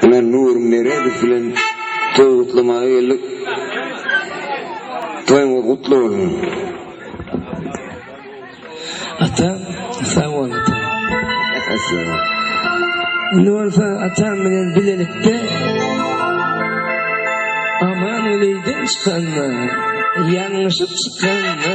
Ine Nury Meredow bilen toý gutlamaga geldik. Toýuňyz gutly bolsun. Atam, sag bol atam. Indi bolsa atam bilen bilelikde Aman öýden çykanda, ýalňyşyp çykanda.